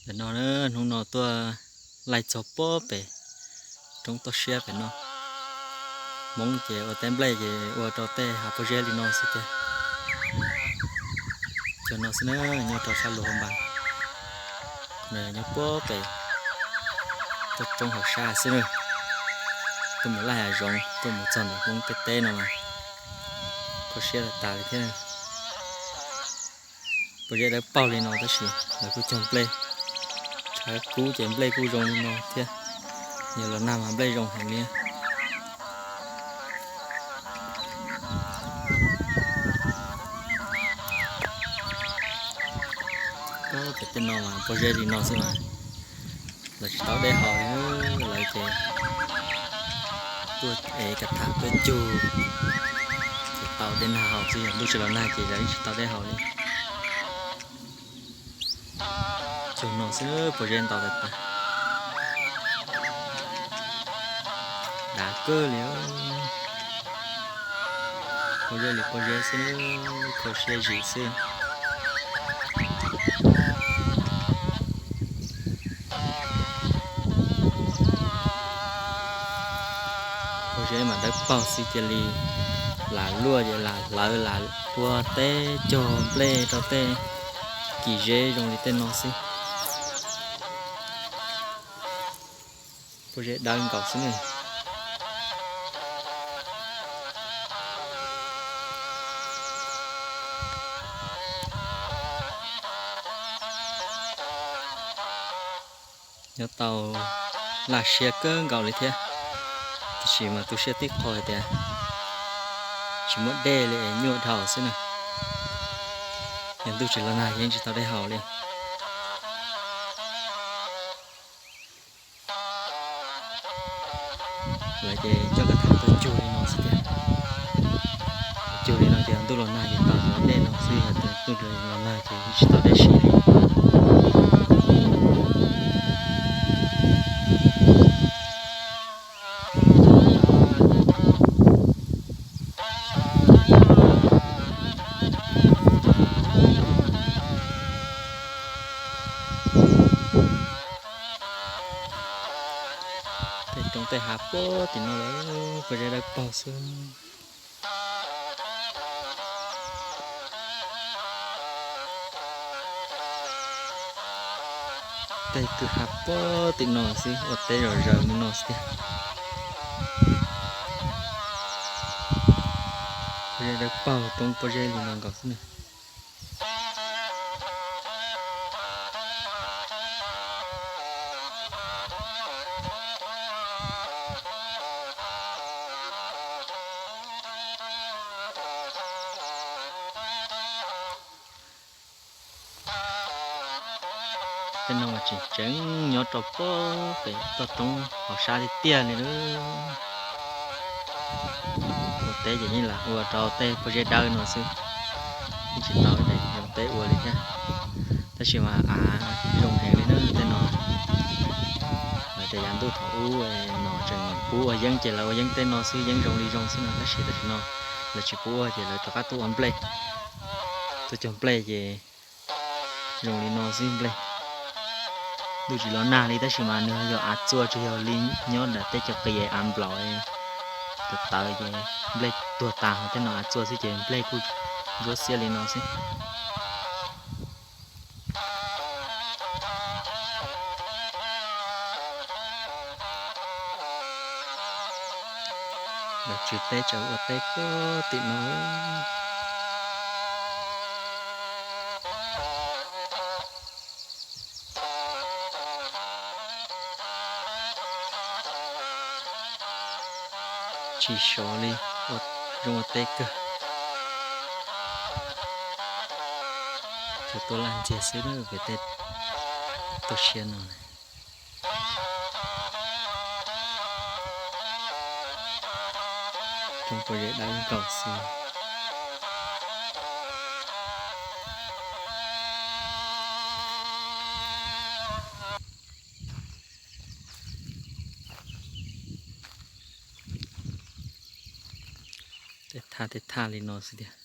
Pem no na, hnub no tuaj laij txog puag pem roob toj siab pem no. Hmoob ces ua teb nplej ces ua rau tej hav pob zeb li no xwb tiag. Cov no xwb na, nyob rau sab luag hauv npas. Qhov no yog nyob puag pem toj roob hauv sab xwb na. Tuaj mus laij hav zoov, tuaj mus txog ntawm Hmoob tej teb no mas kho siab tas tas li thiab. Pob zeb dawb paug li no tab sis lawv kuj cog nplej, tshav kub ces nplej kuj zoo li no thiab. Yog los nag mas nplej zoo heev li. Pem tej no mas pob zeb li no xwb mas lawv tsis tau dej haus li, lawv ces tuaj ev kav tham tuaj cug ces tau dej nag haus xwb, yog ntuj tsis los nag ces lawv tsis tau dej haus li. Cog no xwb pob zeb ntau tas tas. Dav kawg li. Pob zeb li pob zeb xwb, kho siab zim xwb. Pob zeb mas dawb paug xwb cia li lam luaj ces lam hlawv lam ua teb cog nplej rau tej kis zeb zoo li tej no xwb. Pob zeb dawb nkaus xwb ne. Nyob tau laj siab kawg nkaus li thiab, tiam sis mas tu siab tib qho hais tias tsis muaj dej li es nyuaj dhau xwb na. Yog ntuj tsis los nag yeej tsis tau dej haus li. Lawv ces coj kav tham tuaj cug li no xwb tiag. Cug li no ces ntuj los nag ces tau cov dej no xwb, yog ntuj los nag ces tsis tau dej siv li. Tej roob tej hav puag tim no lawm, pob zeb dawb paug xwb. Tej kwj ha puag tim no xwb, ua teb zom zaws mus no xwb tiag. Pob zeb dawb paug, roob pob zeb li no nkaus xwb na. Tej no mas tseem tseem nyob rau puag pem toj roob hauv sab tiag tiag li lawm. Ua teb ces yeej lam ua rau tej pob zeb dawb no xwb, yeej tsis tau ib daim zoo teb ua li thiab. Tab sis mas av zoo heev li na tej no. Lawv tias yav ntuj thaum ub no tseem pub ua yeeb ces lawv ua yeeb tej no xwb, yeeb zoo li zoo xwb no, tab sis tam sim no lawv tsis pub ua ces lawv rov qab tuaj ua nplej. Tuaj cog nplej ces zoo li no xwb nplej. Ntuj tsis los nag li tab sis mas nws yog av txua tsuas yog li nyob nram tej cov qis av nplaum tawv tawv ces nplej tuag tas, ho tej no av txua xwb ces nplej kuj ntsuab xiab li no xwb. Lawv tswv teb tsaws ua teb puag tim no. Tsis sov li, zoo ua teb kawg. Tsuas tuaj laj ntxiag xwb pem tej toj siab no. Roob pob zeb dawb nkaus xwb. Tej thaj tej thaj li no xwb tiag.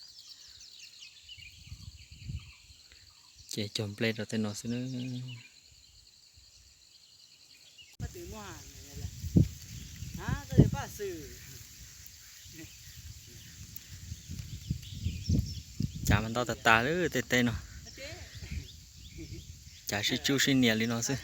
Ces cog nplej rau tej no xwb na. Cav mas ntau tas tas lawm tej teb no. Cav sib tsub sib nias li no xwb.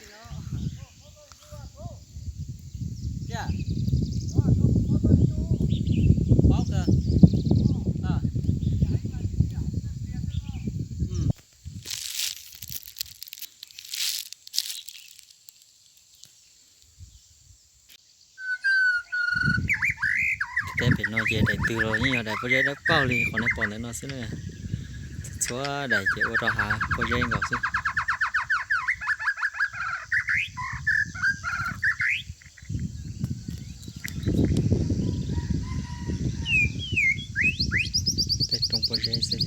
Teb pem no ces daim twg los yeej yog daim pob zeb dawb paug li qhov nej pom ntawm no xwb na. Txhua daim ces ua rau hav pob zeb nkaus xwb. Tej roob pob zeb xwb.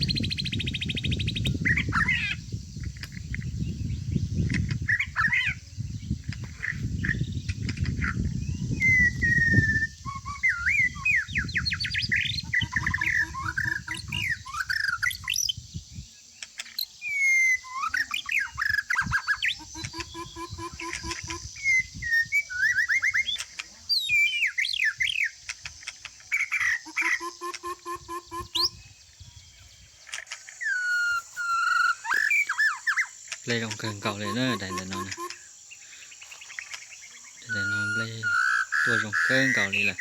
Nplej zoo kawg nkaus li na daim ntawm no. Daim ntawm no nplej tuaj zoo kawg nkaus li lawm.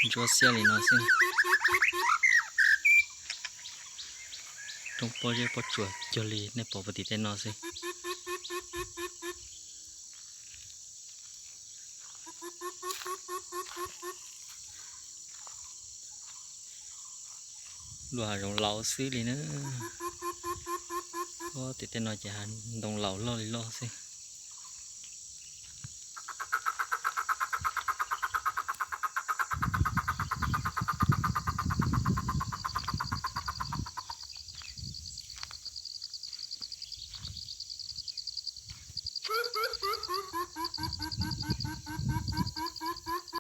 Ntsuab xiab li no xwb. Roob pob zeb pob tsuas cuag li nej pom puag tim tej no xwb. Lub hav zoov laus xwb li na. Tim tej no ces hav ntoo laus loj li loj xwb.